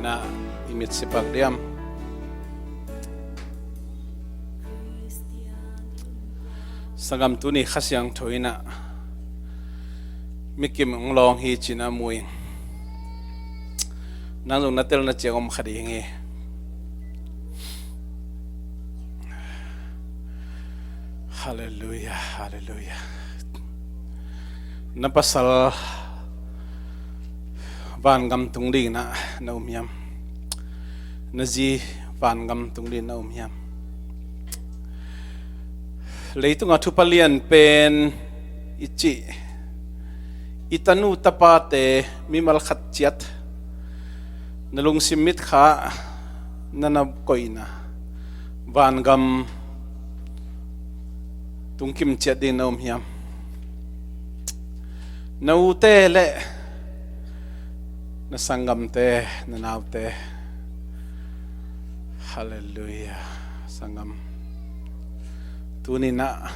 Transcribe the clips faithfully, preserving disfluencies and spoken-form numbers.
I mit sipak diam. Sanggam, tuni Kha Siangtho in ah mikim hong lawng hi ci-in ah mu ing. Nang zong na telna ciang om kha ding hi. Halleluia, halleluia. Na pasal vangam tung dingin ah na um hiam? Na zi vangam tung dingin na um hiam? Leitungah thupha lian pen i cih, i tanu tapate, mimal khat ciat, na lungsim mitkha na na koihna vangam tungkim ciat dingin na um hiam? Na ute le na sanggamte, na naute. Halleluia. Sanggam, tuni-in ah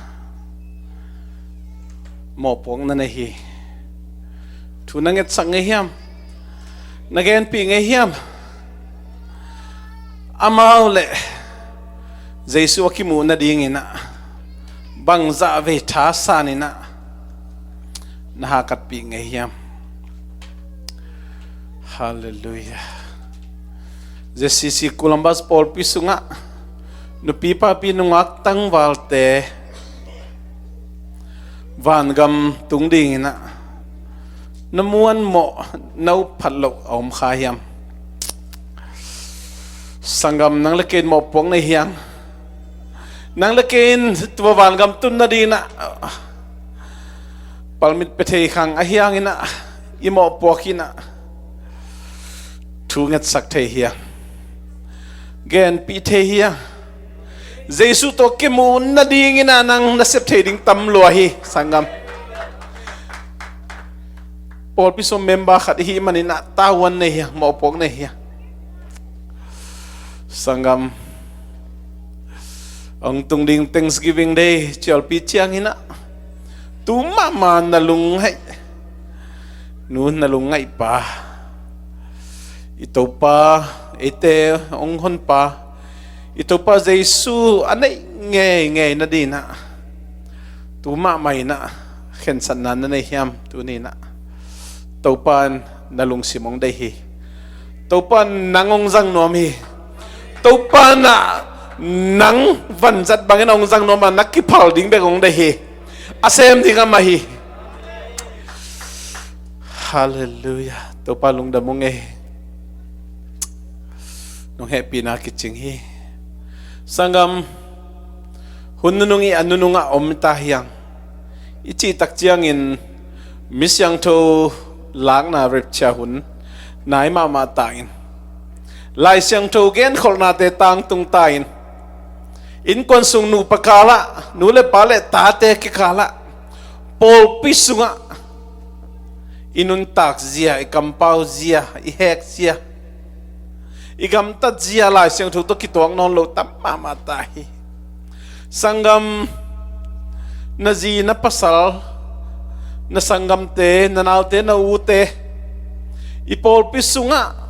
mawhpuakna nei hi. Thu na ngetsak ngei hiam? Na genpih ngei hiam? Amau le Jesu a kimuh nadingin ah bangzah vei thasan in ah na hahkatpih ngei hiam? Halleluia. J C C Columbus pawlpi sungah nupi papi nungak tangvalte vangam tung dingin ah na muanmawh, na up phat loh a om kha hiam? Sanggam, nang le kei in mawhpuak nei hiam? Nang le kei in tua vangam tun nadingin ah palmit pia thei khang ahih hangin ah i mawhpuak in ah thu ngetsak thei hiam? Genpih thei hiam? Jesu tawh kimuh nadingin ah nang na sep thei ding tam lua hi, sanggam. Pawlpi sung member khat i hih manin ah tavuan nei hiam, mawhpuak nei hiam? Sanggam, hong tung ding Thanksgiving Day cialpi ciangin ah tu mahmah na lungngaih nu, na lungngaih pa, i Topa, eite hong honpa, i Topa Jesu a neih ngeingei nadingin ah tu mahmah in ah khensatna na nei hiam? Tuni-in ah Topa in na lungsim hong deih hi. Topa in nang hong zang nuam hi. Topa in ah nang vanzat bangin hong zang nuam a, na kiphal ding bek hong deih hi. A sem ding amah hi. Halleluia. Topa lungdam ung ei. Nong hehpihna kicing hi. Sanggam, hun nunung i a nunungah om ta hiang. I cihtak ciangin mi siangtho lakna, rapture hun nai mahmah ta in, Lai Siangtho genkholhnate tangtung ta in, innkuan sung nupa kalah, nu le pa le tate kikalah, pawlpi sungah i nuntak zia, i kampau zia, i hek zia, i gamtat zia Lai Siangtho tawh kituak nawn lo tam mahmah ta hi. Sanggam, na zi, na pasal, na sanggamte, na naute, na ute, i pawlpi sungah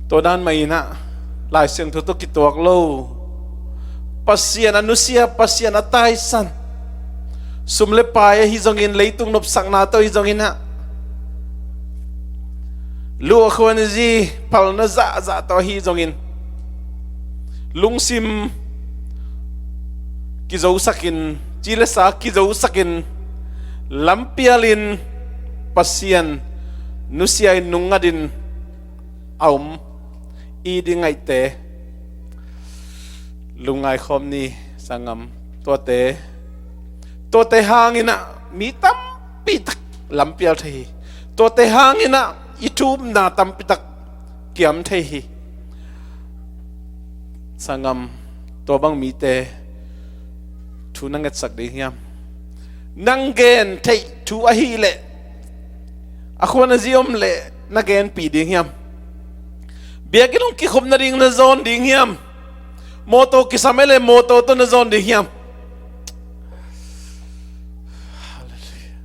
tua dan mah in ah Lai Siangtho tawh kituak lo, Pasian a nusia, Pasian a taisan, sum le pai ahi zongin, leitung nopsakna tawh ahi zongin ah, lu a khuanzi palna zahzah tawh ahi zongin, lungsim kizosakin, ci le sa kizosakin, lampialin, Pasian nusia in nungngatin a om i ding ngaihte lungngai khawm ni, sanggam. Tuate, tuate hangin ah mi tampi tak lampial thei hi. Tuate hangin ah i thumna tampi tak kiam thei hi. Sanggam, tua bang mite thu na ngetsak ding hiam? Nang gen theih thu ahih leh, a khuan a zi om leh na genpih ding hiam? Biakinn hong kikhop nading na zawn ding hiam? Mawtaw kisam e le mawtaw tawh na zawn ding hiam? Halleluia.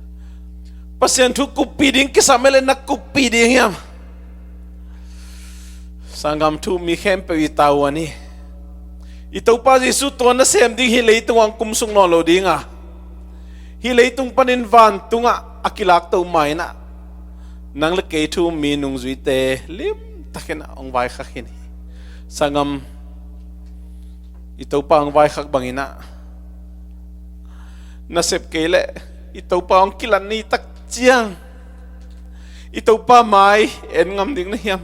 Pasian thu kuppih ding kisam e le na kuppih ding hiam? Sanggam, thu mi khempeuh i tavuan hi. I Topa Jesu tua nasem ding hih leitung ah kum sung nawn lo ding a, hih leitung panin vantungah a kilakto ma-in ah, nang le kei thu mi nungzuite limtakin ah hong vaikhak hi. Sanggam, i Topa hong vaikhak bangin ah, nasep kei leh i Topa hong kilan ni tak ciang, i Topa mai en ngam ding na hiam?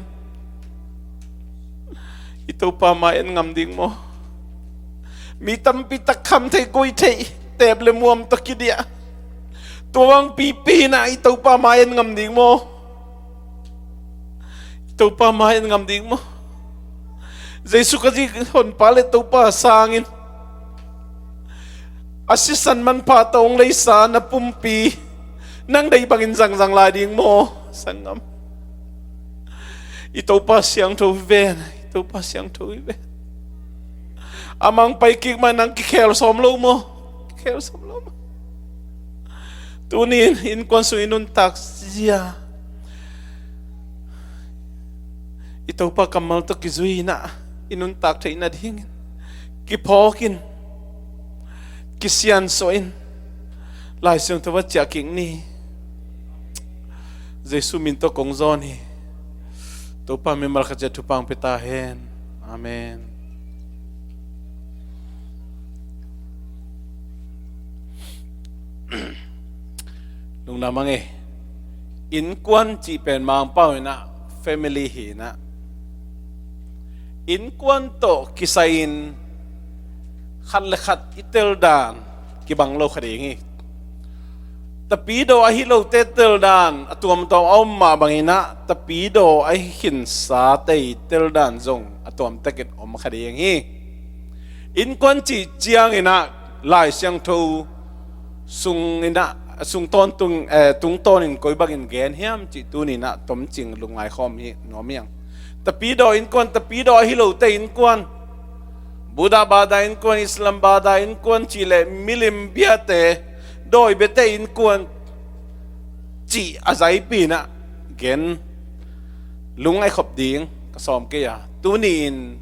I Topa mai en ngam ding maw? Mi tampi tak kham thei, gui thei, tep le muam tawh kidiah, tua bang pipi in ah i Topa mai en ngam ding maw? I Topa mai en ngam ding maw? Jesu Khazih Honpa le Topa sangin a sisan manpha tawh hong leisa na pumpi nang deih bangin zangzang lai ding maw, sanggam? I Topa siangtho hi ven, i Topa siangtho hi ven. Amah hong pai kik ma-in nang kikhel sawm lo maw? Kikhel sawm lo maw? Tuni-in innkuan sung i nuntak zia i Topa kammal tawh kizui-in ah, i nuntak theih nadingin kiphawk in, kisiansuah in, Lai Siangtho ah ciah kik ni. Jesu min tawh kong zawn hi. Topa mimal khat ciat thupha hong pia ta hen. Amen. Lungdam hang e. Innkuan cih pen Mangpau in ah family hi-in ah, innkuan tawh kisai-in khat le khat i teldan kibang lo kha ding hi. Tapidaw ahi lote teldan a tuamtuam a om mah bangin ah, tapidaw ahi khinsate i teldan zong a tuamtakin om kha ding hi. Innkuan cih ciangin ah Lai Siangtho sung in ah, sung tawntung, eh, tungtawnin koi bangin gen hiam cih tuni-in ah tomcing lungngai khawm hi nuam hi hang. Tapidaw innkuan, tapidaw ahi lote innkuan, Buddha bada innkuan, Islam bada innkuan cih leh milim biate, dawi biate innkuan cih a zaipi-in ah gen lungngai khop ding ka sawm kei a, tuni-in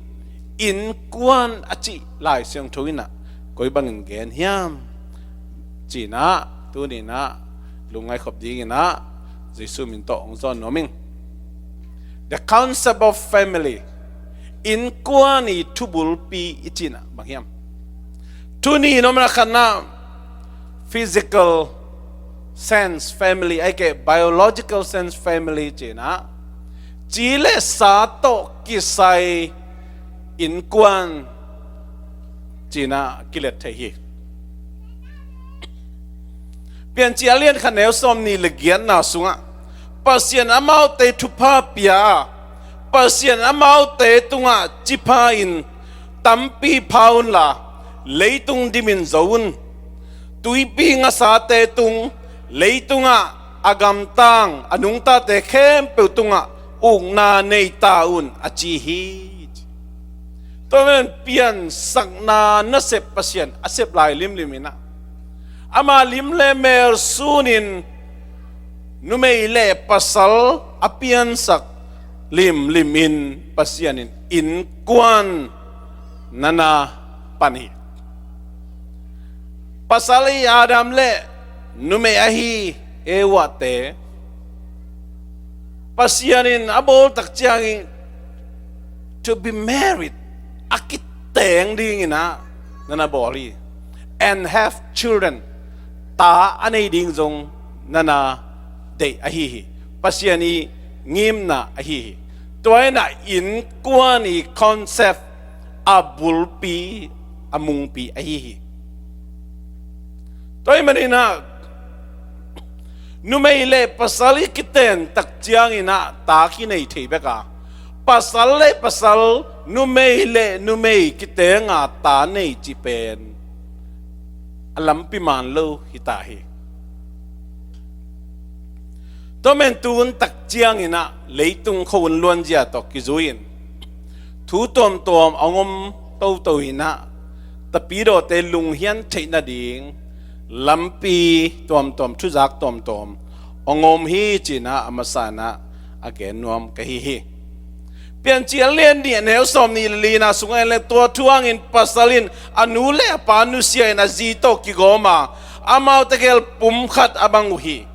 innkuan a cih Lai Siangtho in ah koi bangin gen hiam cih in ah tuni-in ah lungngai khop dingin ah Jesu min tawh hong zawn nuam ing. The concept of family. Innkuan i thubulpi i cih in ah bang hiam? Tuni-in om na khatna, physical sense family, ahih kei leh biological sense family cih in ah, ci le sa tawh kisai innkuan cih in ah kilet thei hi. Piancil a lian khat neu sawmnih le giatna sungah, Pasian amaute thupha pia a, Pasian amaute tungah ci pha-in tampi pha unla, leitung dimin zo un. Tuipi ngasate tung, leitungah a gamtang a nungtate khempeuh tungah ukna nei ta un, a ci hi. Tua man piansakna nasep Pasian a sep lai limlim in ah, ama lim le mel sunin numei le pasal a piansak limlim in Pasian in innkuan na na pan hi. Pasal ahi Adam le numei ahi Eva-te Pasian in a bawl tak ciangin to be married, a kiteng dingin ah na na bawl hi. And have children, ta a nei ding zong na na deih ahi hi. Pasian i ngimna ahi hi. Tua in ah innkuan i concept a bulpi, a mungpi ahi hi. Tua ahih manin ah numei le pasal i kiten tak ciangin ah ta kinei thei bek a, pasal le pasal, numei le numei kitenga ta nei cih pen a lampi man lo hi ta hi. Tua man tun tak ciangin ah leitung khuahun luanzia tawh kizui-in thu tuamtuam a hong om toto in ah, tapidawte lunghian theih nading lampi tuamtuam, thuzak tuamtuam hong om hi ci-in ah a masa-in ah a gen nuam ka hi hi. Piancil lian nih a neu sawm nih le lina sungah en le, tua thu hangin pasal in a nu le a pa nusia in a zi tawh kigawm a, amau tegel pum khat a bang uh hi,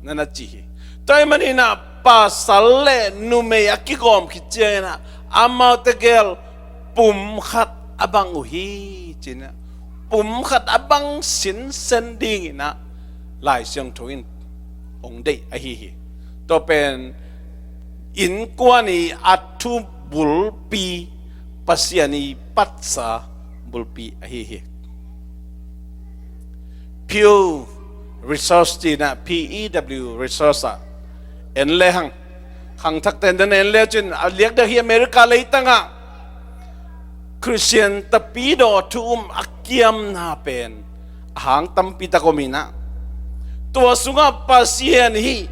na na ci hi. Tua ahih manin ah pasal le numei a kigawm khit ciangin ah amau tegel pum khat a bang uh hi, ci-in ah pum khat a bang sinsen dingin ah Lai Siangtho in hong deih ahi hi. Tua pen innkuan i a thu bulpi, Pasian i patsa bulpi ahi hi. Pew Research ci-in ah, P E W Research ah en le hang, khangthak tenden en le cin a liak deuh hi. America leitang ah Khristian tapidaw thu um a kiamna pen a hang tampi tak om in ah, tua sungah Pasian hih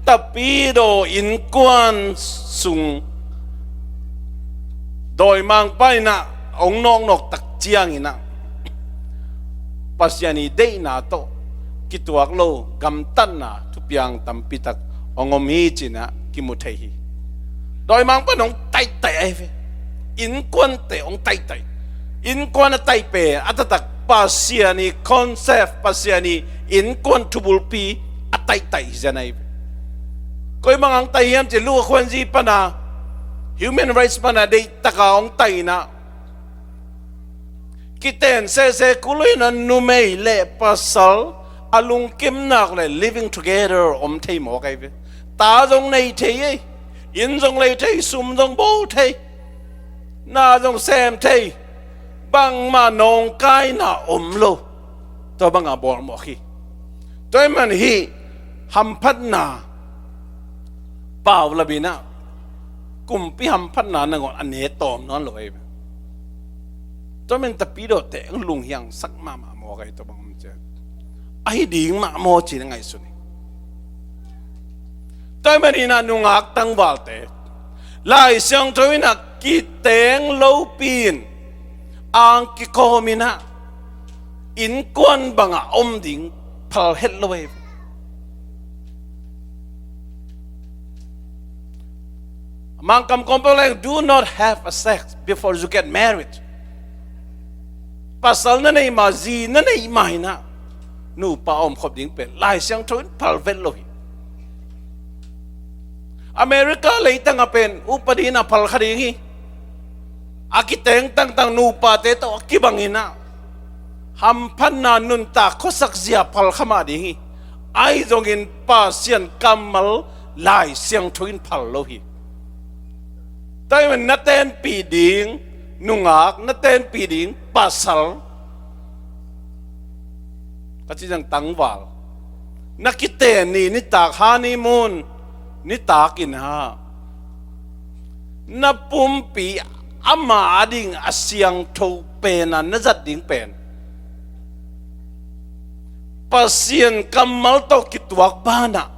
tapidaw innkuan sung dawimangpa in ah hong nawknawk tak ciangin ah Pasian i deihna tawh kituak lo gamtatna thupiang tampi tak hong om hi, ci-in ah kimu thei hi. Dawimangpa in hong taihtaih ahi ve. Innkuante hong taihtaih. Innkuan a taih pen a taktak Pasian i concept, Pasian i innkuan thubulpi a taihtaih hi zen ahi ve. Koi bang hong taih hiam cih leh, Luka khuanzi pan a, human rights pan a deihtak a hong taih in ah, kiten sese kul in ah numei le pasal a lungkimnak le living together om thei mawk ahi ve. Ta zong nei thei ei, inn zong lei thei, sum zong bo thei, na zong sem thei, bangmah nawngkaina om lo. Tua bang a bawl mawk hi. Tua ahih man hih hamphatna pau lam in ah, kumpi hamphatna nangawn a ne tawm nawn lo ahi ve. Tua men tapidawte hong lunghiangsak mahmah mawk ahi, tua bang om ciang ahi ding mah maw ci-in a ngaihsun hi. Tua ahih manin ah nungak tangvalte, Lai Siangtho in ah kiteng lopi-in ang kikawm in ah innkuan bang a om ding phal het lo ahi. Mangkam kawmpa leng, "Do not have a sex before you get married." Pasal na neih ma, zi na neih ma in ah nupa a omkhop ding pen Lai Siangtho in phal vet lo hi. America leitang ah pen upadi in ah phal kha ding hi. A kiteng tangtang nupate tawh a kibang in ah hamphatna nuntak khuasak zia phal kha mah ding hi. Ahi zongin Pasian kammal Lai Siangtho in phal lo hi. Tua ahih man na tenpih ding nungak, na tenpih ding pasal, ka cih zong tangval, na kiten ni, nitak honeymoon, nitak in ah na pumpi ama ading a siangtho pen a na zat ding pen Pasian kammal tawh kituak banah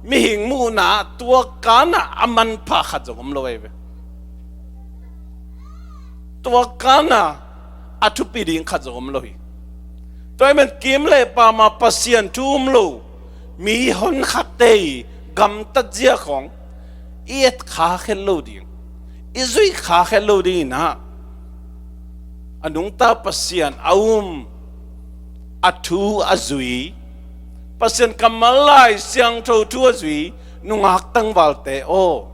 mihing muhna ah tua kanah a manpha khat zong om lo ahi ve. Tua kanah a thupi ding khat zong om lo hi. Tua ahih man kim le pam a Pasian thu um lo mi honkhatte i gamtat zia khawng i et kha khet lo ding, i zuih kha khet lo ding in ah, a nungta Pasian a um, a thu a zui, Pasian kammal Lai Siangtho thu a zui nungak tangvalte aw,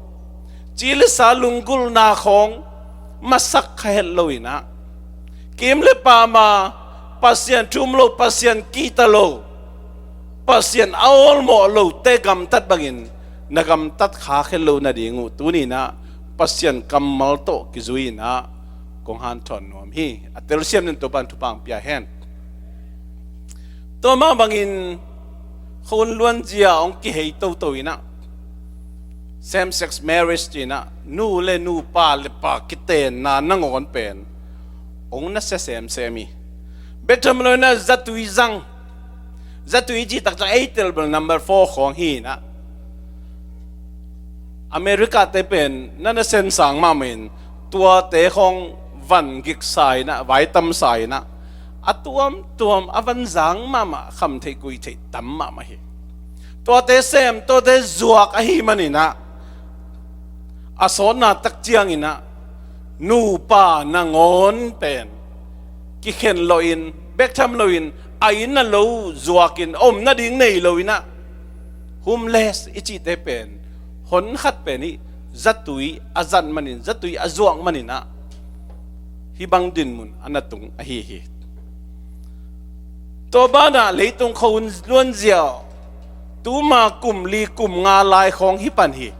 ci le sa lunggulhna khawng masak kha het lo in ah, kim le pam a Pasian thu um lo, Pasian kihta lo, Pasian a awlmawh lote gamtat bangin na gamtat kha khet lo nading uh tuni in ah Pasian kammal tawh kizui in ah kong hanthawn nuam hi. A telsiam nen Topa'n thupha hong pia hen. Tua mah bangin khua un luanzia hong kihei toto in ah, same sex marriage ci-in ah, nu le nu, pa le pa kitenna nangawn pen hong nasia semsem hi. Bek tham lo in ah zatui zang, zatui cih tak ciang ei tel bel number four khawng hi in ah, America te pen na nasia sang mahmah in, tuate khawng van giksa in ah, vaitamsa in ah, a tuamtuam a van zang mahmah, kham theih kuih theih tam mahmah hi. Tuate sem, tuate zuak ahih manin ah, a sawtna tak ciangin ah nupa nangawn pen kikhen loin, bek tham loin, a inn a lo zuakin, a om nading nei loin ah, homeless i cihte pen, hon khat pen hi, zatui a zat manin, zatui a zuak manin ah, hih bang dinmun a na tung ahi hi. Tua banah leitung khua hun luanzia, tuma kum li kum nga lai khawng hi pan hi.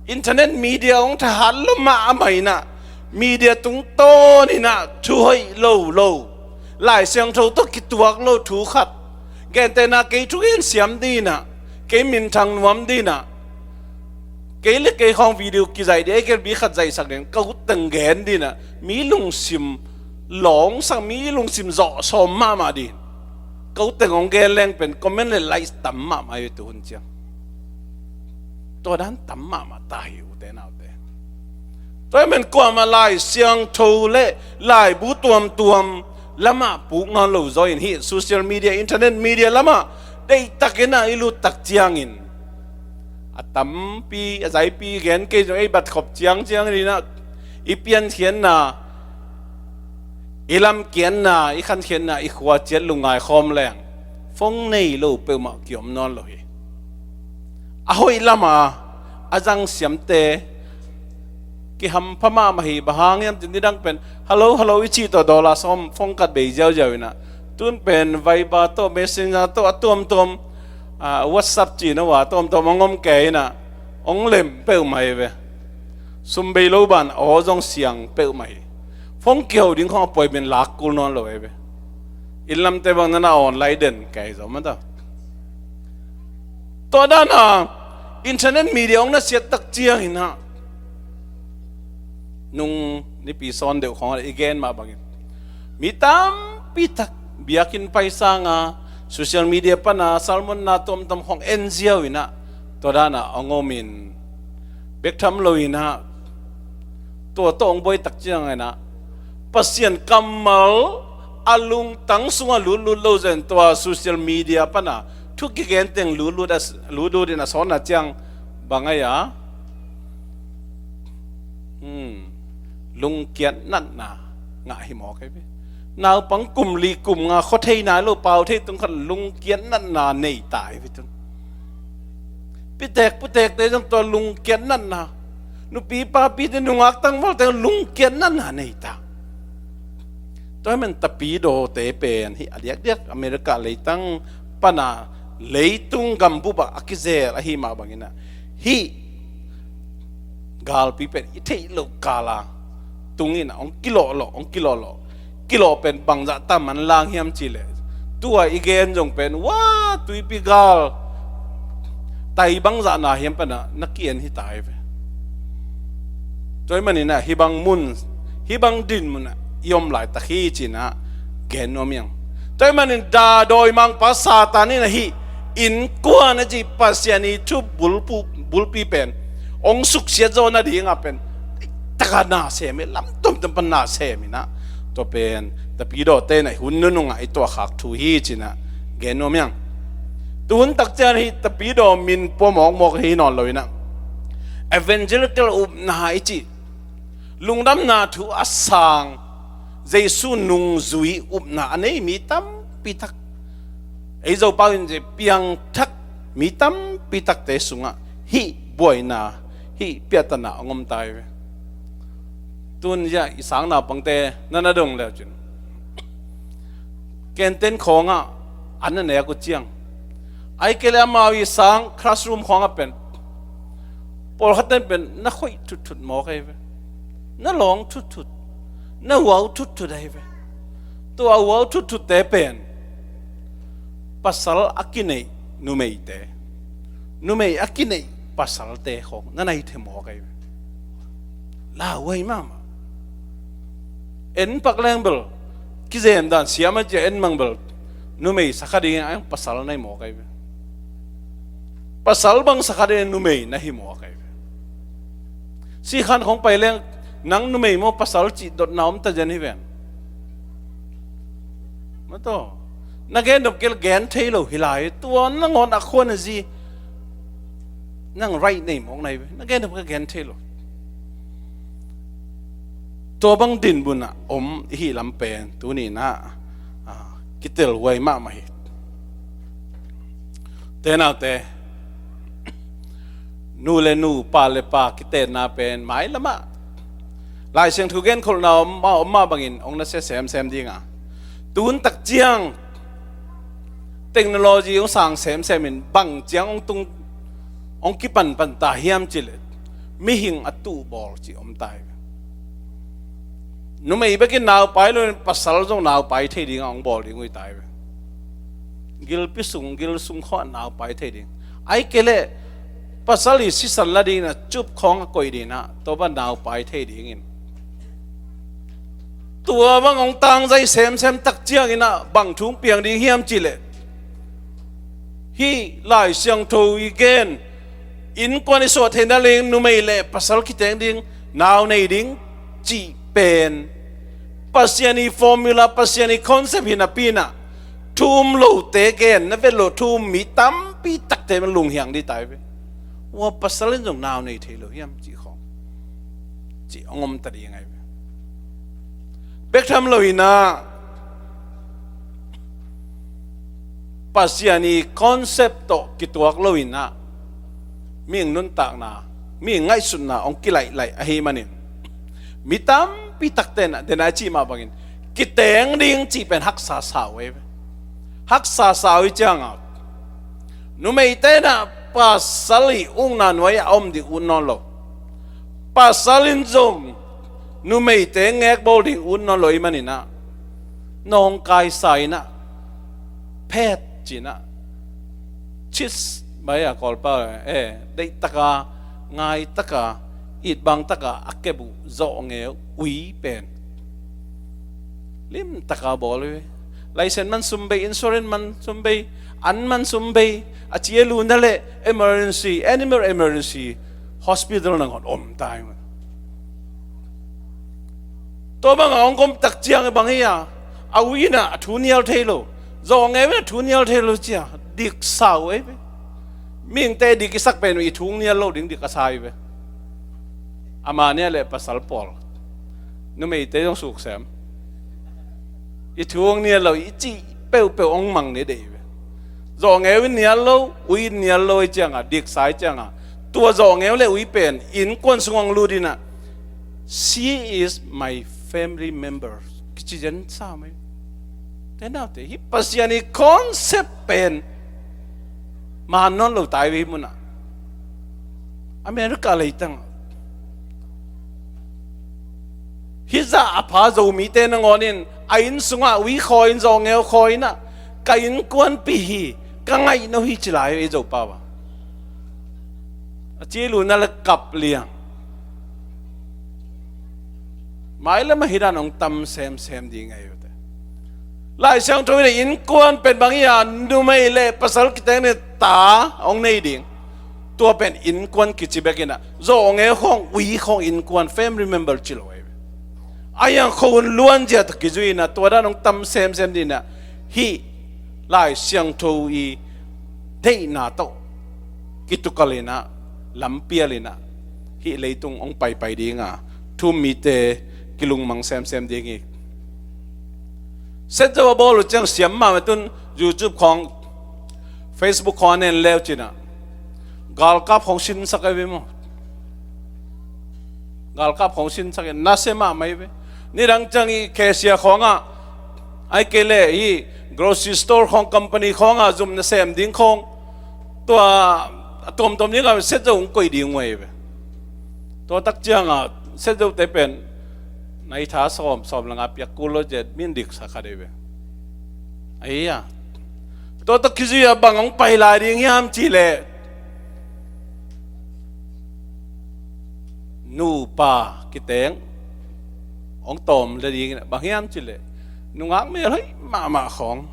Internet media hong thahat lo mahmah in ah, media tungtawn in ah thu hoih lo lo, Lai Siangtho tawh kituak lo thu khat, gentehna kei thugen siam ding in ah, kei minthang nuam ding in ah, kei le kei khawng video kizaih ding, ei kei bi khat zaihsak ding, ka ut teng gen ding in ah, mi lungsim lawngsak, mi lungsim zawh sawm mahmah ding. Ka ut teng hong gen leng pen comment le like tam mahmah hi tu hun ciang. Tua dan tam mahmah ta hi, ute naute. Tua hi men kuamah Lai Siangtho le laibu tuamtuam lamah puk nawn lo zaw in, hih social media, internet media lamah deihtakin ah i lut tak ciangin, a tampi, a zaipi gen kei zong, ei bat khop ciangciang in ah, i piankhiatna, i lamkiatna, i khankhiatna, i khua ciat lungngai khawm leng, phone nei lo peuhmah kiom nawn lo hi. A hoih lama a zang siamte kihampha mahmah hi. Bang hang hiam cih, nidang pen hello, hello i cih tawh dollar sawm phone kat bei ziauziau in ah, tun pen Viber tawh, Messenger tawh, a tuamtuam, ah, WhatsApp cih na uh a tuamtuam hong om kei in ah, hong lem peuhmah hi ve. Sum bei lo ban aw zong siang peuhmah hi. Phone kiho ding khawng appointment lak kul nawn lo hi ve. Inn lamte bang na na online den kei zaw mah ta. Tua dan a internet media hong na siat tak ciangin ah, nung nipi sawn deuh khawng ah i gen mah bangin, mi tampi tak biakinn paisang a, social media pan a sermon na tuamtuam khawng en ziau in ah, tua dan a hong om in, bek tham lo in ah, tua tawh hong buai tak ciangin ah, Pasian kammal a lungtang sungah lutlut lo zen, tua social media pan a thu kigen teng lutlut a, lutlut in a sawtna ciang bang a hi a, hmm, lungkiat natna ngah hi mawk hi ve. Naupang kum li kum nga, khua thei nai lo, pau thei tung khat lungkiat natna nei ta hi ve tun. Pitek putekte zong tua lungkiat natna, nupi papite, nungak tangvalte lungkiat natna nei ta. Tua hi men tapidawte pen hih a diakdiak America leitang pan a, leitung gambup ah a kizel ahi mah bangin ah, hih galpi pen i theih loh kal a tung in ah hong kilawhlawh, hong kilawhlawh. Kilawh pen bangzah ta manlang hiam cih leh, tua i gen zong pen, wa, tuipi gal tai bangzah na hiam pan a na ki-en hi ta hi ve. Tua hi manin ah hih bang mun, hih bang dinmun ah i om laitak hi ci-in ah gen nuam hi ing. Tua hi manin dah dawimangpa Satan in ah hih innkuan a cih Pasian i thu bulpu-, bulpi pen hong suksiat zawh nading ah pen, tak a na sem hi, lam tuamtuam pan na sem in ah, tua pen tapidawte in ah hun nunung ah i tuahkhak thu hi ci-in ah gen nuam hi ing. Tu hun tak ciang hih tapidaw min pua mawkmawk hi nawn lo in ah, evangelical upna i cih, lungdamna thu a sang, Jesu nungzui upna a nei mi tampi tak, ei Zopau in zia piangthak mi tampi takte sungah hih buaina, hih piahtana hong om ta hi ve. Tun zia i sang naupangte na na dong le uh cin, canteen khawngah an na nek uh ciang, ahih kei leh amau i sang classroom khawngah pen, pawlkhat ten pen na khoih thutthut mawk ahi ve. Na lawng thutthut, na huau thutthut ahi ve. Tua huau thutthutte pen pasal a kineih numeite, numei a kineih pasalte khawng na na hi thei mawk ahi ve. Lauhuai mahmah. En pak leng bel, kizem dan siam a ci-a en mang bel, numei sa kha ding a, pasal na hi mawk ahi ve. Pasal bang sa kha ding a, numei na hi mawk ahi ve. Sikhan khawng pai leng, nang numei maw pasal cih dotna om ta zen hi ven. Mataw, na gen dop kei leh gen thei lo hi lai, tua nangawn a khua na zi, nang right nei mawk na hi ve, na gen dop kei leh gen thei lo. Tua bang dinmun ah om i hih lam pen tuni in ah, ah, kitel huai mahmah hi. Te naute, nu le nu, pa le pa kitenna pen mailam ah Lai Siangtho genkholhna om, om mah bangin hong nasia semsem ding a, tun tak ciang technology hong sang semsem in bang ciang hong tung, hong kipanpan ta hiam cih leh mihing a tuh bawl cih om ta hi. Numei bekin naupai lo in pasal zong naupai thei ding a hong bawl ding uh hi ta hi. Gilpi sung, gil sung khawng naupai thei ding. Ahih kei leh pasal i sisan la ding in ah cup khawng a koih ding in ah tua bang naupai thei ding in. Tua bang hong tangzai semsem tak ciangin ah bang thu hong piang ding hiam cih leh, hih Lai Siangtho i gen, innkuan i suah theihna ding, numei le pasal kiteng ding, nau nei ding cih pen Pasian i formula, Pasian i concept hi napi in ah thu um lote gen na vet lo, thu um mi tampi takte lunghiang ding ta hi ve. Ua, pasal in zong nau nei thei lo hiam cih khawng, cih hong om ta ding ahi ve. Bek tham lo in ah Pasian i concept tawh kituak lo in ah mihing nuntakna, mihing ngaihsutna hong kilaihlah ahih manin mi tampi takte in ah, den a i cih mah bangin, kiteng ding cih pen haksa sa uh ahi ve. Haksa sa uh ahih ciangin numeite in ah pasal i ukna nuai-ah a om ding ut nawn lo. Pasal in zong numeite ngekbawl ding ut nawn lo ahih manin ah, nawngkaisa in ah, phet ci-in ah, chis bai a Kawlpau, eh, deih taka, ngai taka, it bang taka a kep uh zawhngeu, ui pen lim taka bawl uh hi. License man sum bei, insurance man sum bei, an man sum bei, a ci a lu na leh emergency, animal emergency hospital nangawn om ta hi. Tua bang a hong om tak ciang bang hi a, a ui in ah a thu nial thei lo, zawhngeu in a thu nial thei lo ci a, dik sa uh ahi ve. Mihingte dik i sak pen i thu nial lo ding dik a sa hi ve. A mah nih leh pasal pawl, numeite zong suksem, i thu hong nial lo i cih peuhpeuh hong mang ni deih ve. Zawhngeu in nial lo, ui in nial lo ahih ciangin, dik sa ahih ciangin, tua zawhngeu le ui pen innkuan sung hong lut in ah, "She is my family member," kici zen sa mai. Te naute, hih Pasian i concept pen man nawn lo ta hi ve hih mun ah. America leitang ah hih zah a pha Zomite nangawn in a inn sungah ui khawi in, zawhngeu khawi in ah, "Ka innkuanpih hi, ka ngaihno hi," ci lai hi ei Zopau ah. A ci lu na leh kap liang. Mailam ah hih dan hong tam semsem ding ahi uh te. Lai Siangtho in ah innkuan pen bang hi a, numei le pasal kiteng in ta hong nei ding. Tua pen innkuan kici bek in ah, zawhngeu khawng, ui khawng innkuan, family member ci lo ahi ve. A hiang khuahun luanzia tawh kizui in ah, tua dan hong tam semsem ding in ah, hih Lai Siangtho i deihna tawh kitukal in ah, lampial in ah, hih leitung hong paipai ding a, thu um mite kilungmang semsem ding hi. Set zo a bawl uh ciang siam mahmah, tun YouTube khawng, Facebook khawng a nen le uh cin ah, galkap khawng sinsak ahi ve maw. Galkap khawng sinsak in, nasia mahmah hi ve. Nidang ciang i cashier khawng ah, ahih kei leh i grocery store khawng, company khawng ah zum nasem ding khawng, tua a tuamtuam ding ah set zo hong koih ding uh ahi ve. Tua tak ciang ah set zote pen, "Na i tha sawm, sawm le nga piak kul lo," ci-in min dik sa kha ding ve. Ahi a, tua tawh kizui a bang hong pai lai ding hiam cih leh, nupa kiteng hong tawm le ding in ah, bang hiam cih leh, nungak melhoih mahmah khawng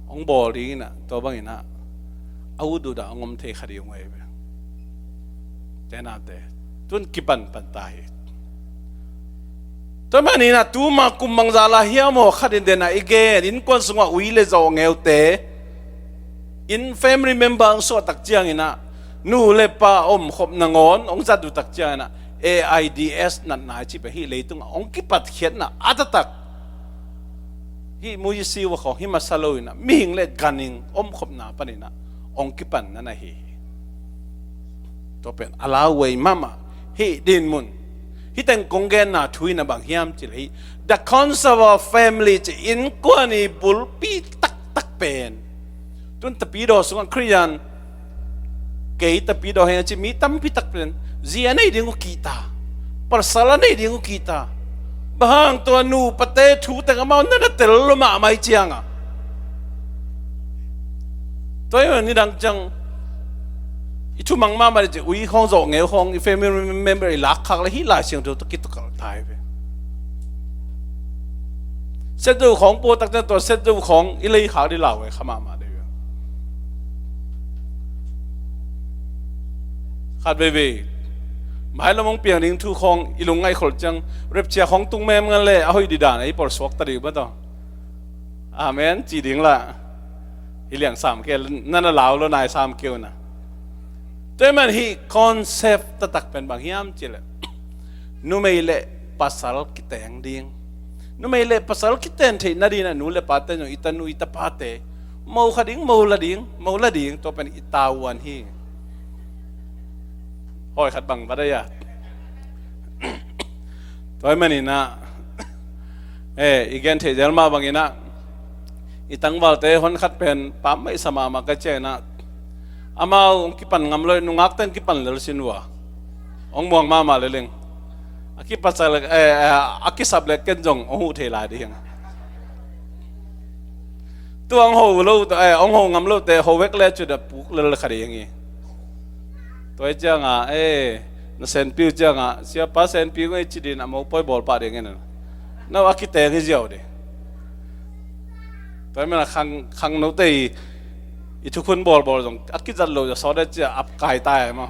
hong bawl ding in ah, tua bang in ah a ut ut ah hong om thei kha ding uh ahi ve. Te naute, tun kipanpan ta hi. Tua manin ah tuma kum bangzah lai hiam aw, khat in den ah i gen, innkuan sungah ui le zawhngeute, in family member hong suah tak ciangin ah, nu le pa omkhop nangawn hong zat uh tak ciangin ah, AIDS natna i cih pen hih leitungah hong kipatkhiatna a taktak, hih muizisiua khawng hih masa lo inah mihing le ganhing omkhopna paninah hong kipanna na hi hi. Tua pen a lauhuai mahmah. Hih dinmun, hih teng kong genna thu inah bang hiam cih leh hih The Council of Family cih innkuan i bulpi taktak pen, tun tapidaw sungah Khristian, kei tapidaw hi a ci mi tampi tak pen zi a nei ding uh kihta, pasal a nei ding uh kihta. Bang hang, tua nupate thu teng amau na na tel lo mahmah i cianga, tua hi nidang ciang i thumang mahmah dih ci, ui khawng, zawh ngeu khawng, i family member i lakkhak le hih Lai Siangtho tawh kitukalh ta hi ve. Setzo khawng pua takciang tua setzo khawng i leikhak dih lau e kha mahmah dih ve. Khat veivei mailam hong piang ding thu khawng i lungngaih kholh ciang, rapture khawng tung mem ngan le a hoih dih dan a i polsuak ta dih uh mah tawh. Amen ci ding lah. Hi liang sam kei, na na lau lo nai sam kei uh na. Tua hi man hih concept taktak pen bang hiam cih leh numei le pasal kiteng ding, numei le pasal kiten theih nadingin a nu le pate zong, i tanu i tapate mo kha ding, mo la ding, mo la ding, tua pen i tavuan hi. Hawi khat bang va dai a. Tua hi maninah, eh, i gen theih zel mah banginah, i tangvalte hon khat pen pam mah i sa mahmah ka cianginah, amau hong kipan ngam lo, nungakte hong kipan lel sin uh a, hong muang mahmah leleng. A kipasal, eh, eh, a kisap le ken zong hong huh thei lai ding. Tu hong ho lo, eh, hong ho ngam lote ho vek le cu da puk lel kha ding hi. Tua hi cianga, eh, na senpiu cianga, siapa senpiu ngei ci din a mopawi bawl pah ding in a, no a kiteng hi ziau dih. Tua hi mana khang, khangnote i, i thukhun bawlbawl zong a kizat lo zia sawt a cia ap kai tai maw?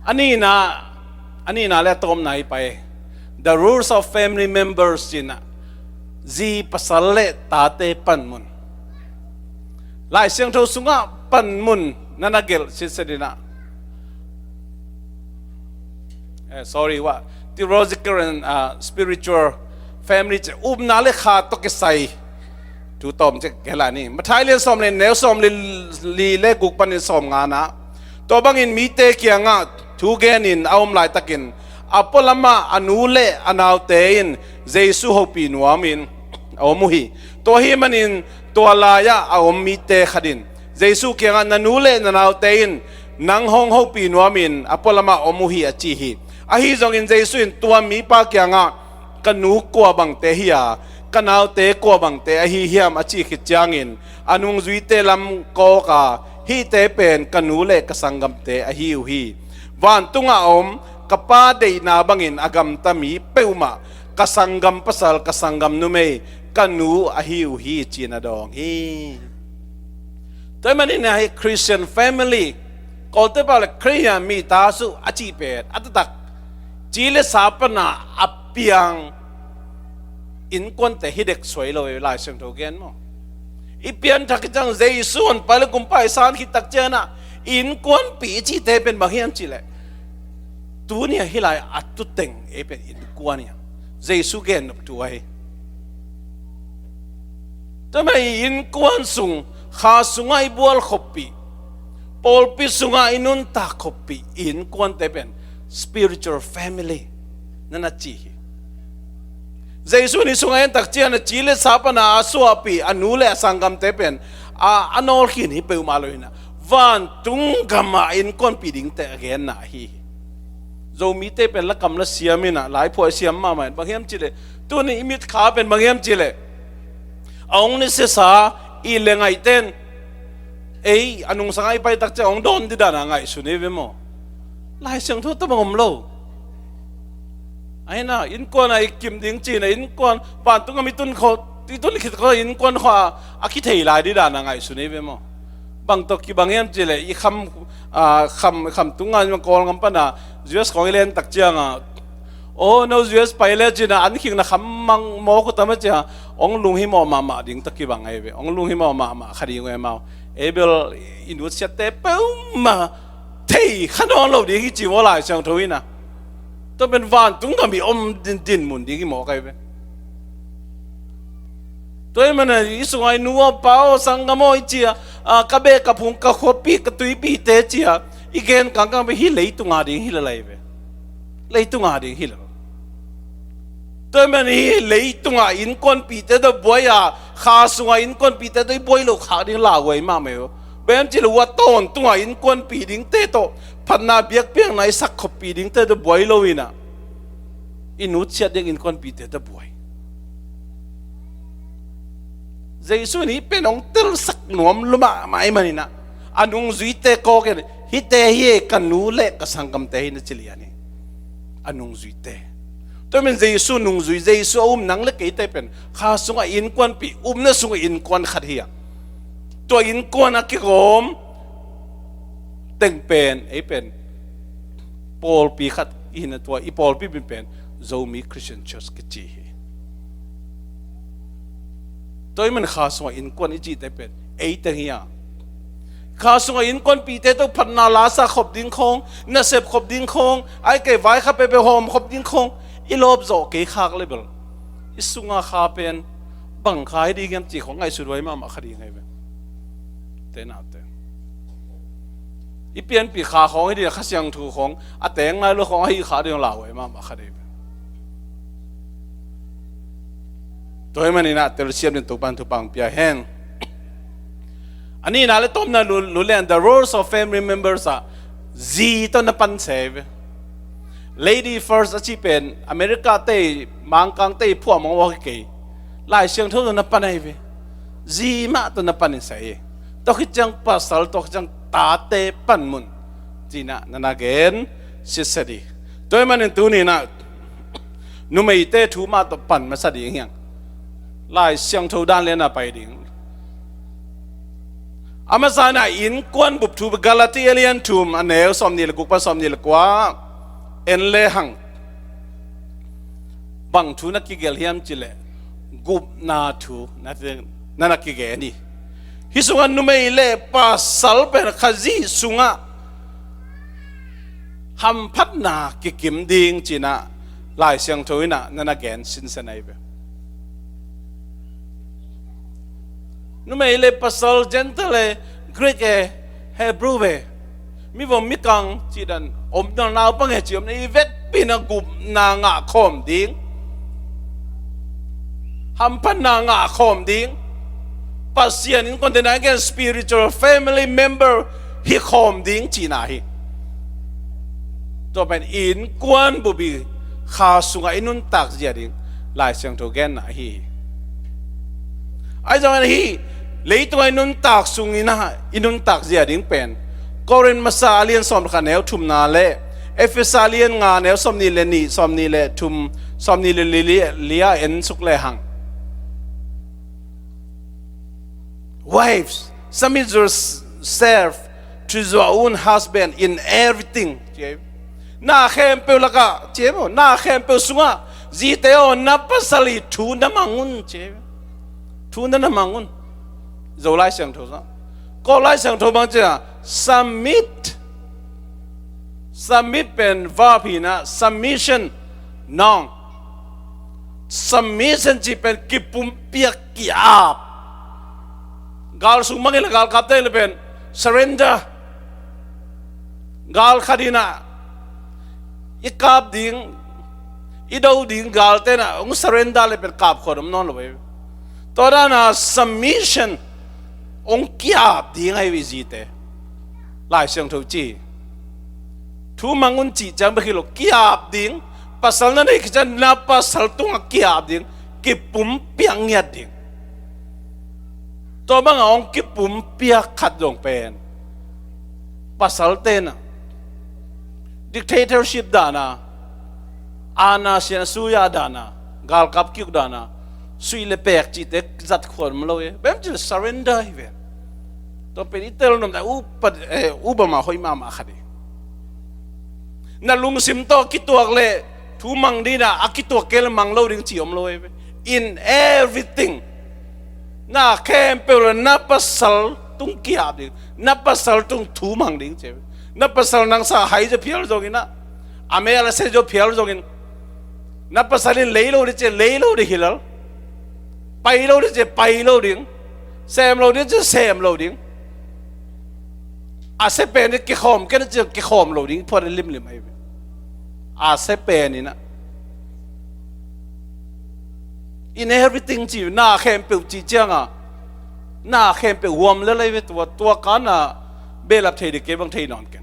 A nihna, a nihna le a tawpna hi pai. The rules of family members cinah, zi pasal le tate panmun. Lai Siangtho sungah panmun na na gelh sitset inah, eh, sorry, what? Theological and, uh, spiritual family ci, upna le kha tawh kisai thu tawm ci kei la ni. Mathai lian sawm le neu sawm le li le guk panin sawm ngana. Tua bangin mite kiangah thu genin a om laitakin a pualamah a nu le a naute in Jesu hopih nuamin a om uh hi. Tua hi manin tua lai-ah a om mite khatin Jesu kiangah na nu le na naute in nang hong hopih nuamin a pualamah om uh hi a ci hi. Ahi zongin Jesu in tua mipa kiangah ka nu kua bangte hi a, ka naute kua bangte ahi hiam a cih khit ciangin a nungzuite lam kawk a, hihte pen ka nu le ka sanggamte ahi uh hi. Vantungah a om ka Pa deihna bangin a gamta mi peuhmah ka sanggam pasal, ka sanggam numei, ka nu ahi uh hi, ci-in a dawng hi. Tua hi manin ahi Christian family, Kawlte pau le Khristian mi ta suh a cih pen a taktak ci le sa pana a piang innkuante hi dek suai lo, Lai Siangtho gen maw? I pianthak hi ciang Jesu hong pai le kumpa i san khit tak cianginah innkuanpih i cihte pen bang hiam cihleh, tuni a hih lai a tuteng ei pen innkuan hiam? Jesu gen nop thu ahi. Tua mah i innkuan sung, kha sungah i bual khoppih, pawlpi sungah i nuntak khoppih i innkuante pen spiritual family na na ci hi. Jesu ni sungah en tak ciang a ci le sa pana a suahpih a nu le a sanggamte pen a, a nawlkhin hi peuhmah lo hinah, vantung gamah innkuanpih dingte a genna ahi hi. Zomite pen lakam la siam inah, laiphuah siam mahmah in, bang hiam cihleh, tuni i mitkha pen bang hiam cihleh, a hong ni siasa i le ngaihten ei a nungsangah i paitak ciang hong dawn didana ngaihsun ei ve maw? Lai Siangtho tawh bang om lo. Ahi na, innkuan a i kim ding cina, innkuan vantung a mi tun kho, i tun khit kho, innkuan kho a, a kithei lai didana ngaihsun ei ve maw? Bang tawh kibang hiam cihleh, i kham, a, kham, kham tunga Kawlgam pana U S khawng i len tak cianga, aw, no U S pai le cina an khikna kham mang mawk uh tam a cia, hong lunghimawh mahmah ding tawh kibang ahi ve, hong lunghimawh mahmah kha ding uh e mau. Ei bel i nutsiatte peuhmah thei kha nawn lo ding hi ci maw Lai Siangtho in a. Tua pen vantung gam i om din, din mun ding hi maw kai ve. Tua hi mana i sunga i nu aw pa aw sanggam aw i cia, a, ka beh ka phung ka khuapi ka tuipite cia i gen kangkang ve hi leitunga ding hi lalai ve. Leitunga ding hi lo. Tua hi mana hi leitunga innkuanpihte tawh buai a, kha sunga innkuanpihte tawh i buai lo khak ding lauhuai mahmah hi. Bem ci lo a tawntunga innkuanpih dingte tawh phatna biakpiakna i sak khoppih dingte tawh buai lo in a. I nutsiat ding innkuanpihte tawh buai. Jesu in hih pen hong telsak nuam lua mahmah ahih manin a, a nungzuite kawk in hihte hi e ka nu le ka sanggamte hi na ci lian hi. A nungzuite. Tua min Jesu nungzui, Jesu a um nang le keite pen kha sungah innkuanpih, upna sungah innkuan khat hi a. Tua innkuan a kigawm teng pen, ei pen pawlpi khat i hina tua i pawlpi min pen Zomi Christian Church kici hi. Tua hi man kha sungah innkuan i cihte pen ei teng hi a. Kha sungah innkuanpihte tawh phatna lasa khop ding khawng, nasep khop ding khawng, ai kei vai kha pepe hawm khop ding khawng i lawp zawh kei khak le bel i sunga kha pen bang kha hi ding hiam cih khawng ngaihsut huai mahmah kha ding hi ve. Te nate. I pianpih kha khawng hi ding a, Kha Siangtho khawng a teng nai lo khawng ahi kha ding lauhuai mahmah kha ding hi ve. Tua hi manin a telsiam ding Topan thupha pia hen. A nihna le tawpna lu, lu lian the roles of family members ah zi tawh na pan se ve. Lady first a cih pen America te i Mangkang te i phuah mawkmawk hi kei. Lai Siangtho tawh na pan ahi ve. Zi mah tawh na pan in sa hi. Tua khit ciang pasal, tua khit ciang tate panmun ci-in ah na na gen sitset hi. Tua hi manin tuni-in ah numeite thu mah tawh pan masa ding hiang. Lai Siangtho dan lian a pai ding. A masa-in ah innkuan bup thu Galati a lian thum a neu sawmnih le guk pan sawmnih le kua en le hang. Bang thu na kigelh hiam cih leh gupna thu na, na, na kigen hi. Hih sungah numei le pasal pen Khazih sungah hamphatna kikim ding ci-in ah Lai Siangtho in ah na na gen sinsen ahi ve. Numei le pasal, Gentile e, Greek e, Hebrew e, mivom mikang cih dan om, naupang e cih om, i vekpi-in ah gupna ngah khawm ding, hamphatna ngah khawm ding, Pasian innkuante na gen spiritual family member hi khawm ding cihna hi. Tua pen innkuan bup i kha sungah i nuntak zia ding Lai Siangtho genna ahi hi. Ahi zongin hih leitungah i nuntak sungin ah i nuntak zia ding pen Korin masa a lian sawm le khat neu thumna le Efesa a lian nga neu sawmnih le nih, sawmnih le thum, sawmnih le li, li, li ah en suk le hang. Wives, submit yourself to your own husband in everything. Ci hi. Na khempeuh lakah, ci hi maw, na khempeuh sungah zite aw, na pasal i thu na mang un, ci hi. Thu na na mang un. Zo Lai Siangtho sungah. Kawl Lai Siangtho bang ci a, submit. Submit pen verb hi-in ah, submission, noun. Submission cih pen kipumpiak, ki-ap. Gal sung bangin le galkapte le pen surrender. Gal khat in ah i kap ding, i do ding galte in ah hong surrender le pen kap khawm om nawn lo ve. Tua dan a submission, hong ki-ap ding ahi ve zite. Lai Siangtho ci, thu mang un cih ciang bek hi lo, ki-ap ding. Pasal na neih khit ciang na pasal tungah ki-ap ding, kipumpiak ngiat ding. Tua bangah hong kipumpiak khat zong pen pasalte in ah dictatorship dan a, aana sian a suya dan a, galkap ki-uk dan a, suih le pek cihte zat khawm om lo hi. Bem cih leh surrender hi ve. Tua pen i tel nuam ta, upa, eh, upama hoih mahmah khat hi. Na lungsim tawh kituak leh thu mang ding a, a kituak kei leh mang lo ding cih om lo hi ve. In everything, na khempeuh le na pasal tung ki-ap ding, na pasal tung thu mang ding ci hi ve. Na pasal nang sa hai zaw phial zongin ah, a mel a se zaw phial zongin, na pasal in lei lo ding ci-a lei lo ding hi lel, pai lo ding ci-a pai lo ding, sem lo ding ci-a sem lo ding. A se pen in kikhawm kei na ci-a kikhawm lo ding phuan limlim ahi ve. A se pen in ah, in everything ci, na khempeuh cih cianga, na khempeuh huam lel ahi ve. Tua, tua kana behlap thei ding kei bang thei nawn keng.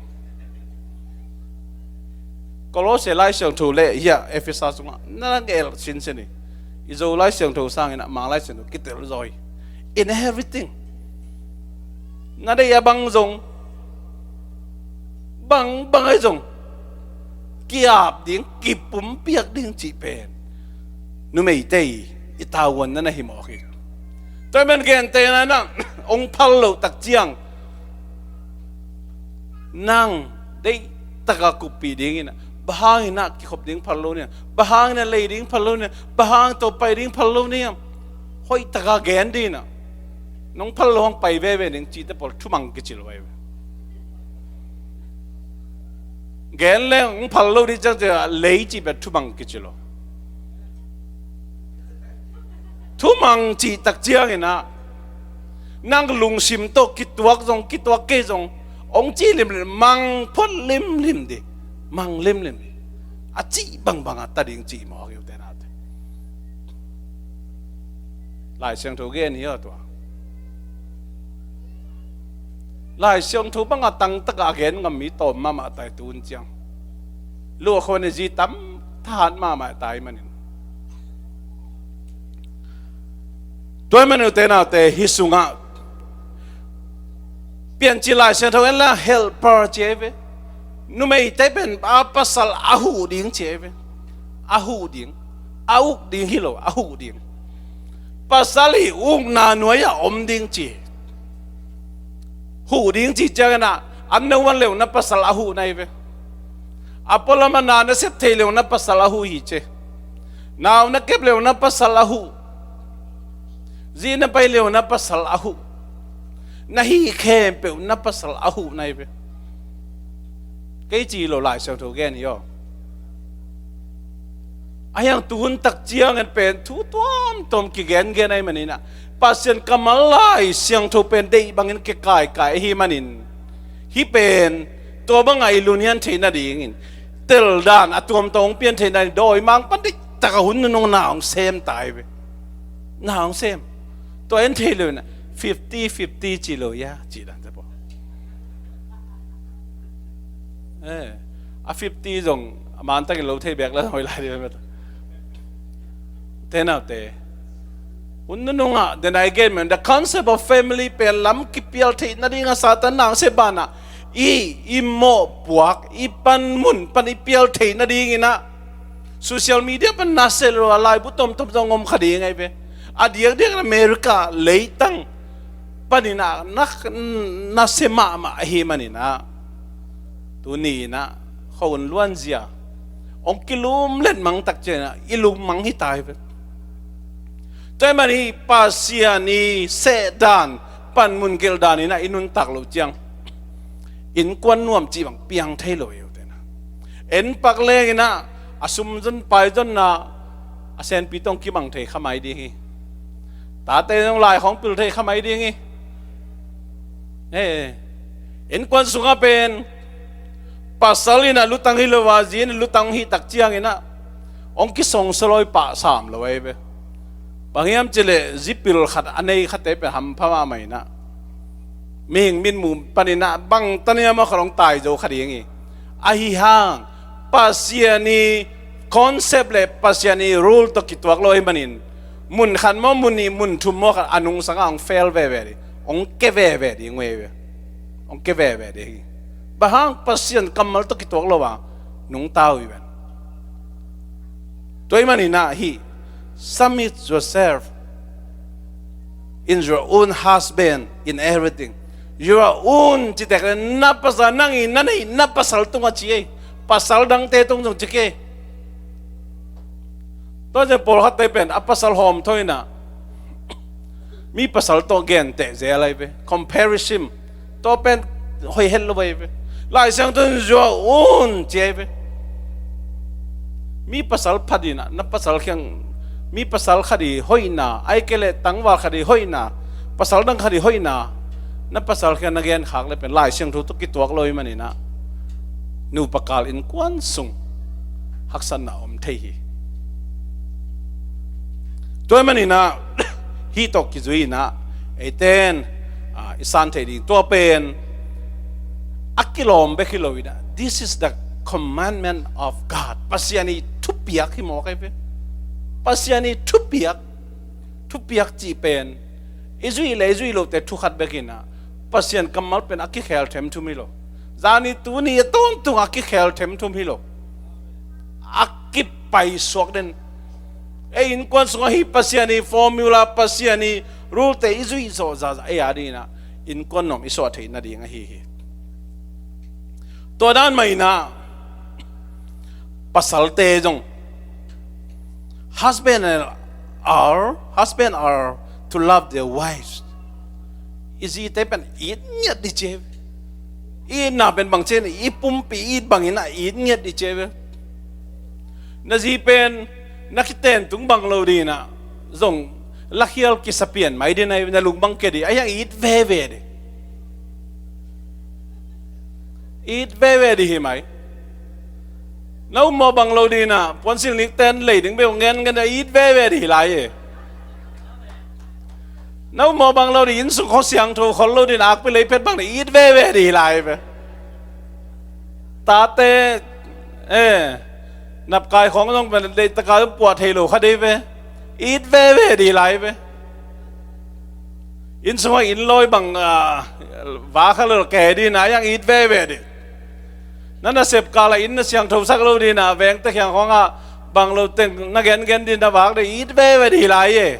Kolose Lai Siangtho le hia Efesa sungah na ngelh sinsen hi. I Zo Lai Siangtho sangin ah Mang Lai Siangtho kitel zaw hi. In everything, na deih a bang zong, bang bang ahi zong, ki-ap ding, kipumpiak ding cih pen numeite i tavuanna na hi mawk hi. Tua ahih man gentehna in ah, hong phal loh tak ciang nang deih taka kuppih dingin ah, bang hangin ah kikhop ding phal lo na hiam, bang hangin ah lei ding phal lo na hiam, bang hang tawh pai ding phal lo na hiam, hoih taka gen dingin ah, nong phal lo hong pai veve ding cihte pawl thumang kici lo ahi ve. Gen leng hong phal lo ding ciang ciang lei cih pen thumang kici lo. Thumang cih tak ciangin ah, nang lungsim tawh kituak zong kituak kei zong, hong cih limlim, mang phot limlim ding, mang limlim ding. A cih bangbang a ta ding cih mawk hi ute naute. Lai Siangtho gen hi aw tua. Lai Siangtho banga tangtaka a gen ngam mi tawm mahmah tai tun ciang. Luah khawng a zi tam thahat mahmah tai manin. Tua ahih manin ute naute, hih sungah Piancil Lai Siangtho en la helper ci ahi ve. Numeite pen a pasal a huh ding ci ahi ve. A huh ding. A uk ding hi lo, a huh ding. Pasal i ukna nuai-ah om ding ci. Huh ding cih ciangin ah, an na uan leu na pasal a huh na hi ve. A pualam a na na sep thei leu na pasal a huh hi ci. Nau na kep leu na pasal a huh. Zi na pai leu na pasal a huh. Na hih khempeuh na pasal a huh na hi ve. Kei ci lo, Lai Siangtho gen hi aw. A hiang tuhun tak ciangin pen thu tuamtuam kigengen ahih manin ah, Pasian kammal Lai Siangtho pen deih bangin kikaikai ahih manin, hih pen tua bangah i lunghian theih nadingin, teldan a tuamtuam hong pian theih nadingin, dawimangpa deihtak a hun nunung na hong sem ta hi ve. Na hong sem. Tua en thei lo in ah, fifty fifty ci lo hia, cih dan te pawh. Eh, a fifty zong a mantakin lo thei bek la hoih lai ding. Te naute, hun nunungah, den a i gen men, the concept of family pen lam kipial theih nadingah Satan na hong sep banah, i, i mawhpuak, i panmun pan i pial theih nadingin ah, social media pan na sep lo a laibu tomtom zong om kha ding ahi ve. A diakdiak America leitang panin ah na, na sep mahmah ahih manin ah, tuni in ah, khua-un luanzia hong kilumlet mang tak ciangin ah, i lungmang hi ta hi ve. Tua ahih manin Pasian i sehdan, panmun gelhdan in ah i nuntak loh ciang, innkuan nuam cih bang piang thei lo hi ute na. En pak lengin ah, a sum zon pai zonna, a senpi tawh hong kimang thei kha mai ding hi. Tate zong lai khawng pil thei kha mai ding hi. Eh, innkuan sungah pen, pasal in ah lutang hi lo a, zi in ah lutang hih tak ciangin ah, hong kisongsa lawi pah sam lo ahi ve. Bang hiam cih leh, zi pil khat a nei khate pen hampha mahmah in ah, mihing mitmuh panin ah bang tania maw khat hong tai zo kha ding hi. Ahi hang, Pasian i concept le Pasian i rule tawh kituak lo ahih manin, mun khat maw, mun nih, mun thum maw khat a nungsangah hong fail veve ding, hong ke veve ding uh ahi ve. Hong ke veve ding hi. Bang hang, Pasian kammal tawh kituak lo a nungta uh hi ven. Tua ahih manin ah hih, submit yourself in your own husband in everything. Your own, ci tek leh na pasal, nang i na neih na pasal tungah ci ei. Pasal dangte tung zong ci kei. Tua ciang pawlkhatte pen a pasal hawmthaw in ah, mi pasal tawh genteh zel ahi ve. Comparison. Tua pen hoih het lo ahi ve. Lai Siangtho in zuau un ci hi ve. Mi pasal phat in ah, na pasal kiang, mi pasal khat i hoihna, ahih kei leh tangval khat i hoihna, pasal dang khat i hoihna na pasal kiang na genkhak leh pen Lai Siangtho tawh kituak lo ahih manin ah nupa kal innkuan sung haksatna om thei hi. Tua ahih manin ah hih tawh kizui in ah eite'n, ah, i san theih ding tua pen a kilawm bek hi lo in ah, this is the commandment of God. Pasian i thupiak hi mawk hi ve. Pasian i thupiak, thupiak cih pen i zuih leh i zuih lote thu khat bek in ah, Pasian kammal pen a kikhel themthum hi lo. Zani tuni a tawntung a kikhel themthum hi lo. A kipaisuak den. Ei innkuan sungah hih Pasian i formula, Pasian i rule-te i zuih zawh zahzah ei a ding in ah innkuan nuam i suah theih nading ahi hi. Tua dan mah in ah pasalte zong, husband and are, husband are to love their wives. I zite pen it ngiat ding ci hi ve. I itna pen bang ci hiam, i pumpi it bangin ah it ngiat ding ci hi ve. Na zi pen na kiten tung bang lo ding in ah zong lakhial kisa pian mai ding, na lung bang kia ding, a hiang it veve ding. It veve ding hi mai. Na upmawh bang lo ding in ah puansilh nikten lei ding bek ngen ngen a it veve ding hi lai e. Na upmawh bang lo ding, inn sung khuasiangtho khol lo ding in ah akpi lei phet bang ding it veve ding hi lai ve. Tate, eh, napkai khawng zong pen deih taka puah thei lo kha ding ve. It veve ding hi lai ve. Inn sungah inn lawi bang, ah, va kha lo kei ding in ah hiang it veve ding. Na nasep kal ah inn na siangthosak lo ding in ah vengte kiang khawngah bang lo teng na gengen ding in ah vak ding it veve ding hi lai e.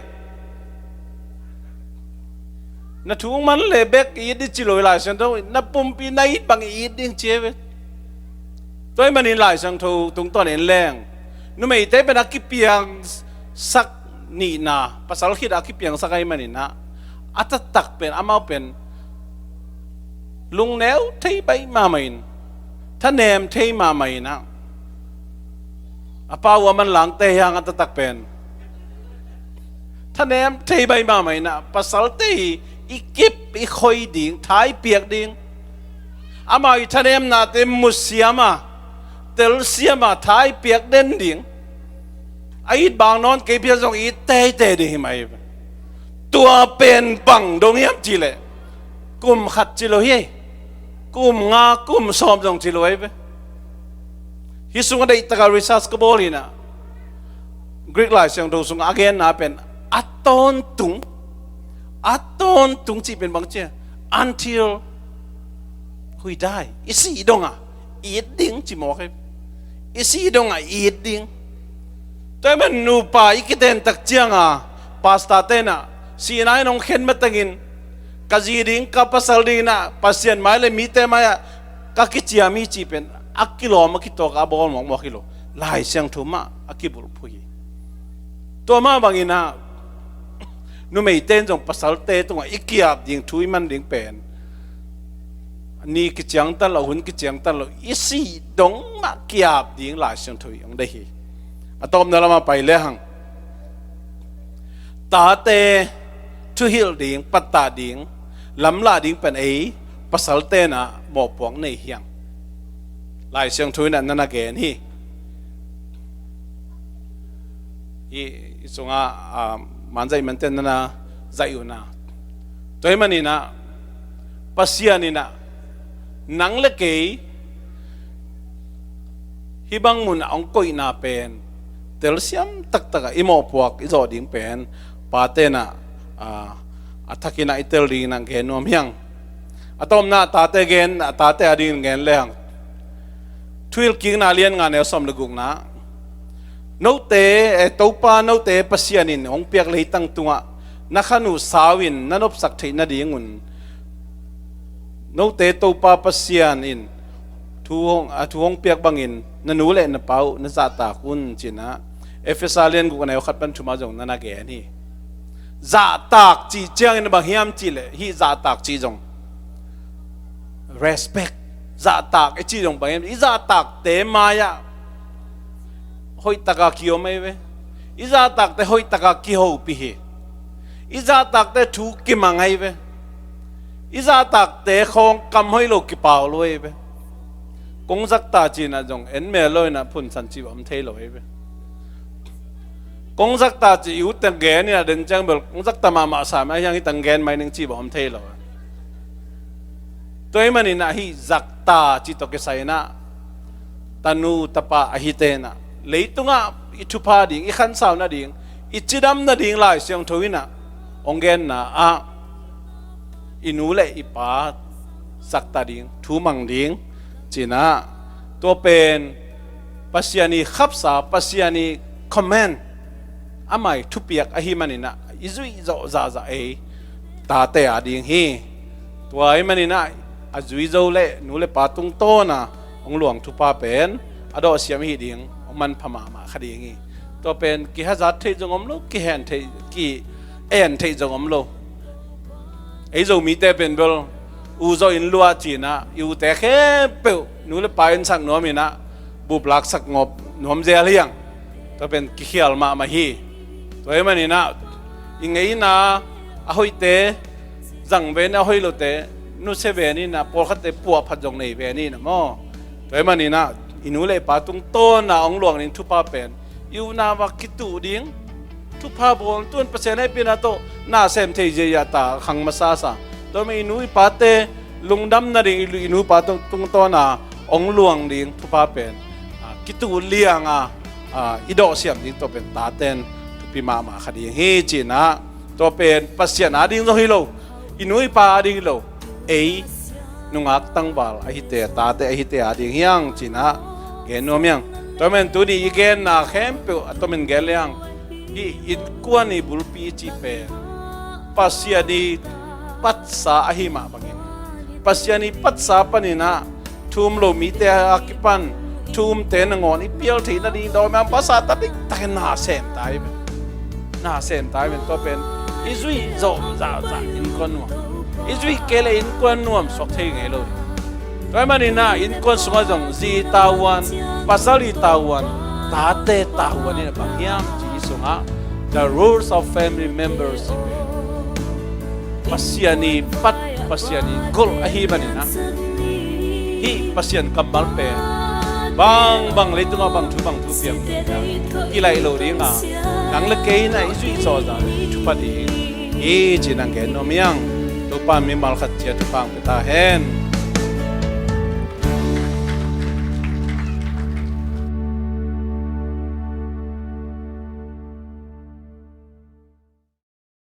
Na thu man leh bek it ding ci lo hi Lai Siangtho, na pumpi na it bang it ding ci hi ve. Tua ahih manin Lai Siangtho tungtawn en leng numeite pen a kipiangsak nihna, pasal khit a kipiangsak ahih manin ah a taktak pen amau pen lungneu thei baih mahmah in, thanem thei mahmah in ah, a pa uh a manlangte hiang a taktak pen thanem thei baih mahmah in ah pasalte i kip i khoi ding, tha i piak ding, amau i thanemnate musiam a, telsiam a, tha i piak den ding, a it bang nawn kei phial zong it teitei ding hi mai. Tua pen bang dong hiam cih leh kum khat ci lo hi. Kum nga, kum sawm zong ci lo hi ve. Hih sungah deih taka research ka bawl in ah, Greek Lai Siangtho sungah a genna pen a tawntung, a tawntung cih pen bang ci hiam, until we die. I sih dongah it ding ci mawk hi. I sih dongah it ding. Tua ahih man nupa i kiten tak ciang a, pastor-te in ah sihna in hong khen matengin ka zi ding, ka pasal ding in ah Pasian mai leh mite mai ah ka kiciam hi cih pen a kilawm a kitawk a bawl mawkmawk hi lo. Lai Siangtho mah a kibulphuh hi. Tua mah bangin ah numeite in zong pasalte tungah i ki-ap ding, thu i man ding pen ni kiciangtan lo, hun kiciangtan lo, i sih dong mah ki-ap ding Lai Siangtho in hong deih hi. A tawpna lamah pai lehang, tate thuhilh ding, pattah ding, lamlah ding pen ei pasalte in ah mawhpuak nei hi hang. Lai Siangtho in ah na na gen hi. I, i sungah, ah, man zaih mante na na zaih uh na. Tua ahih manin ah Pasian in ah nang leh kei hih bang mun ah hong koihna pen telsiam taktak ah i mawhpuak i zawh ding pen pate in ah, ah, a thak in ah i tel ding in ah gen nuam hi hang. A tawpna tate gen, a tate a dingin gen lehang, Thuhilhkikna lian nga neu sawm leh gukna, note, eh, Topa note Pasian in hong piak leitang tungah na khan uh sau in na nopsak theih nadingun note Topa Pasian in thu hong, a thu hong piak bangin na nu leh na pa uh na zahtak un, ci-in ah Efesa lian guk a neu khat pan thum ah zong na na gen hi. Zahtak cih ciangin bang hiam cih leh, hih zahtak cih zong respect, zahtak i cih zong bang hiam, i zahtakte mai-ah hoihtaka kiom ahi ve. I zahtakte hoihtaka kihopih hi. I zahtakte thu kimang ahi ve. I zahtakte khawng kam hoih lo kipau lo ahi ve. Kong zahtak ci-in ah zong en mel lo in ah phunsan cih bang om thei lo ahi ve. Kong zahtak ci i utte gen in ah den ciang bel kong zahtak mahmah sam a hiang hi tang gen mai ning cih bang om thei lo. Tua ahih manin ah hih zahtak cih tawh kisai in ah tanu tapa ahite in ah leitungah i thupha ding, i khansau nading, i cidam nading Lai Siangtho in ah hong genna ah i nu le i pa zahtak ding, thu mang ding ci-in ah, tua pen Pasian i khapsa, Pasian i command, ama i thupiak ahih manin ah i zuih zawh zahzah ei tate a ding hi. Tua ahih manin ah a zui zo le nu le pa tungtawn a hong luang thupha pen a dawhsiam ahih ding hong manpha mahmah kha ding hi. Tua pen kihazat theih zong om lo, kihen theih, ki-en theih zong om lo. Ei Zomite pen bel u zawh in luah ci-in ah i ute khempeuh nu le pa in sak nuam in ah bup laksak ngawp nuam zel hiang. Tua pen kikhial mahmah hi. Tua ahih manin ah i ngeina a hoihte zang ven, a hoih lote nusia ven in ah, pawlkhatte puahphat zong nei ven in ah maw. Tua ahih manin ah i nu le i pa tungtawn a hong luang ding thupha pen i unau a kituh ding thupha bawl, tu'n Pasian hehpihna tawh na sem thei ziahziah ta khang masa sa. Tua ahih manin i nu i pate lungdam nading i lu-, i nu i pa tung, tungtawn a hong luang ding thupha pen, a, kituh liang a, a, i dawhsiam ding tua pen taten thupi mahmah kha ding hi ci-in ah, tua pen Pasian a ding zong hi lo, i nu i pa a ding hi lo, ei nungak tangval ahite, tate ahite a ding hiang ci-in ah gen nuam hiang. Tua ahih manin tuni i genna khempeuh a tomin gen leng, hih innkuan i bulpi i cih pen Pasian i patsa ahih mah bangin, Pasian i patsa panin ah thu um lo mite a kipan thu umte nangawn i pial theih nading dawimangpa Satan diktakin na sem ta hi pen. Na sem ta hi pen, tua pen i zuih zawh zahzah innkuan nuam, i zuih kei leh innkuan nuam suak thei ngei lo. Tua ahih manin ah innkuan sungah zong zi tavuan, pasal i tavuan, tate tavuan in a bang hiam cih sungah the roles of family members, Pasian i pat, Pasian i golh ahih manin ah hih Pasian kammal pen bangbang leitungah bang thu bang thu piang kilaih lo ding a, nang le kei in ah i zuih zawh zah i thupha ding hi ci-in ah gen nuam hiang. Topa mimal khat ciat thupha hong pia ta hen.